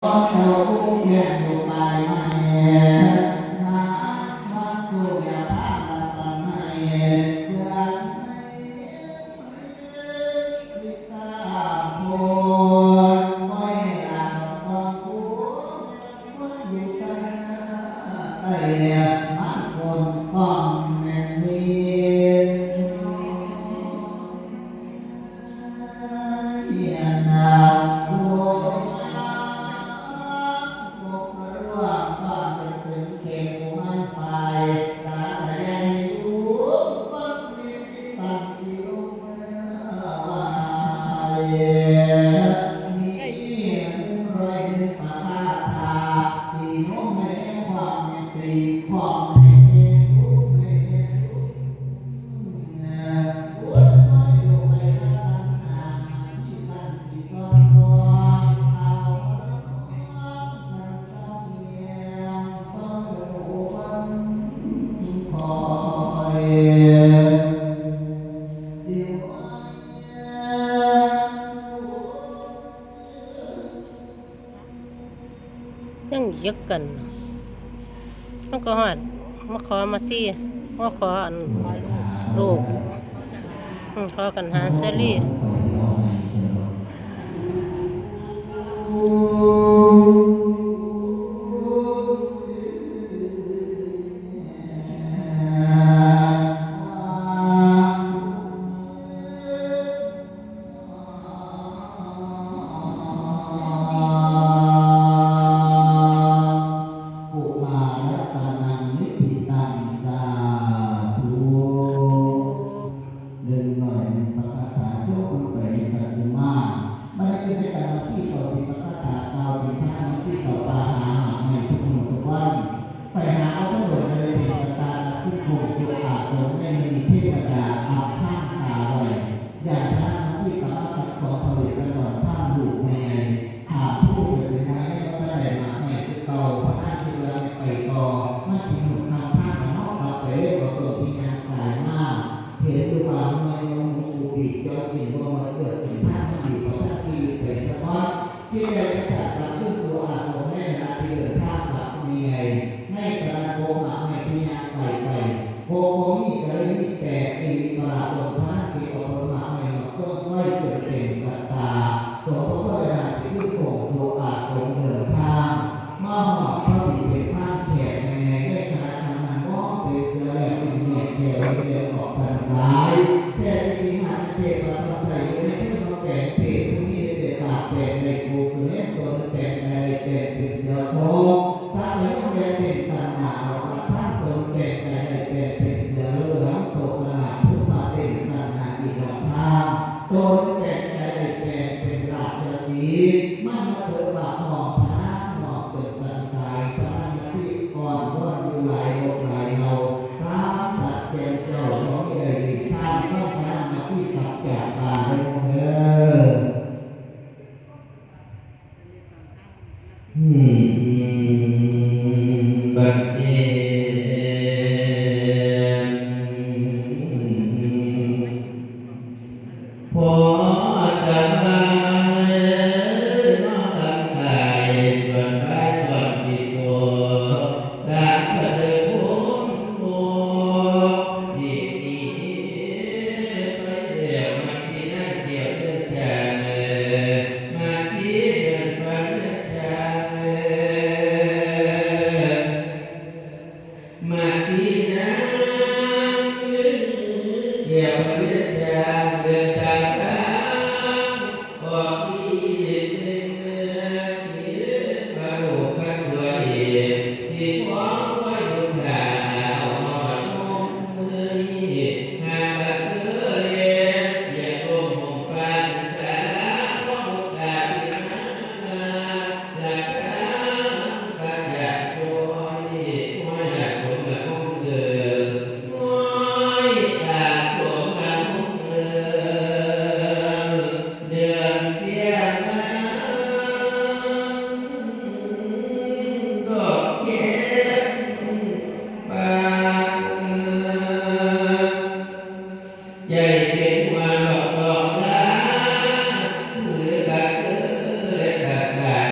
ເຈົ້າຜູ້ແກ່ງຢູ່ປາຍໄມ້ ມາ ມາສູ່ຢ່າພາລະກັນໃຫ້ເຊື່ອໃນສິກຂາໂພດ ບໍ່ໃຫ້ລາດອອກສອງຄູ ຢູ່ທາງເໜືອໃຕ້ ມັນຄົນຕ້ອງແມ່ນມີ ຍັງຢຽກກັນ ມັນກໍຮອດ ມາຂໍມາຕີ ມາຂໍອັນລູກ ອືມ ຂໍກັນຫາເສລີ. ປຸມາລັດຕະນັງນິທິຕັງ ສາທຸ. ໜຶ່ງຮ້ອຍໜຶ່ງພະຄາຖາ ຈົບລົງໄປໃນຂັ້ນກຸມານ. ບັດນີ້ໃນການມາຊີເກົ້າສິບພະຄາຖາ ກ່າວເປັນພະນະມາຊີເກົ້າ ປາຫາໝາກໄມ້ທຸກມື້ທຸກວັນ. ໄປຫາບໍ່ທັນດົນ ໄດ້ເປັນກະຕາກັບຂຶ້ນໂຄງສູ່ອາສົມໃນມື້ນີ້ ເທວະດາອຳພາງຕາໄວ້ ຢ້ານພະນະມາຊີກັບມາຂັດຂວາງພະເວດສະດອນພາລູກແມ່ໃຫຍ່ ຂ້າມພູໄປເປັນໄມ້ ບໍ່ທັນໄດ້ໝາກໄມ້ຄືເກົ່າ ພະນາງຄິດວ່າແມ່ນໄປຕໍ່ ມັນຊິມືດຄຳທາງ ແລ້ວເຮົາກັບໄປເລີຍ ບໍ່ຕ້ອງທີ່ຍ່າງກາຍມາ ເຫັນຢູ່ວ່າເມື່ອຍອງໝູປູປີກ ເຈາະກິນບໍ່ໝົດ ເລືອກກິນທາງມັນດີ ບໍ່ທັນທີ່ໄປສະກ່ອນ ຄິດໄດ້ກະສັດກັບຄືນສູ່ອາສົມ ໃນຂະນະທີ່ເດີນທາງກັບແມ່ໃຫຍ່ ໃນຕອນນັ້ນ ໂກກໝາກໄມ້ທີ່ຍ່າງໄກໄປ ໂກກບໍ່ມີ ກະເລີຍມີແປກອີ່ຫຼີປະຫຼາດ ຕົ້ນພະນັງເກັບເອົາຜົນໝາກໄມ້ມາເຟືອງໄຟ ຈົນເປັນກະຕາ ສົມພະຄວນແລະໜ້າຊິຄືນໂຄ້ງສູ່ອາສົມເດີນທາງ ມາຮອດພໍດີເປັນທາງແຄບໃຫຍ່ໃນຂະນະນັ້ນ ມອງເປັນເສືອແລ້ວ ຈຶ່ງແຍກແກ້ວແຍກອອກສັນສາຍ ແທ້ທີ່ຈິງຫາກເທບປະທັບໄທຢູ່ໃນເທິງມາແປງເພດ ຜູ້ມີເດດເດດຕາແປງໄດ້ຄູ່ສຸແນວ ຕົວໜຶ່ງແປງກາຍໄດ້ແປງເປັນເສືອໂຄງ ສັກກະຍົງແລ່ນເຕັ້ນຕັດໜ້າອອກລັດທາງ ຕົວໜຶ່ງແປງກາຍໄດ້ແປງເປັນເສືອເຫຼືອງ ໂຕກະໜາດພູຜາເຕັ້ນຕັດໜ້າອີກລັດທາງ ໂຕໜຶ່ງແປງກາຍໄດ້ແປງເປັນລາຊະສີ ມັນມາເຕີບປາກຫ້ອງພະນາງນອກຈົນສັນສາຍ ພະນາງມາຊີອ້ອນວອນຢູ່ຫຼາຍບົດຫຼາຍເຫຼົ່າ ສາມສັດແກ່ນເຈົ້າ ບໍ່ມີໃດຫຼີກທາງ ຟັງພະນາງມາຊີຂັບຈາກປ່າເດີ ເດີ. ບັດນີ້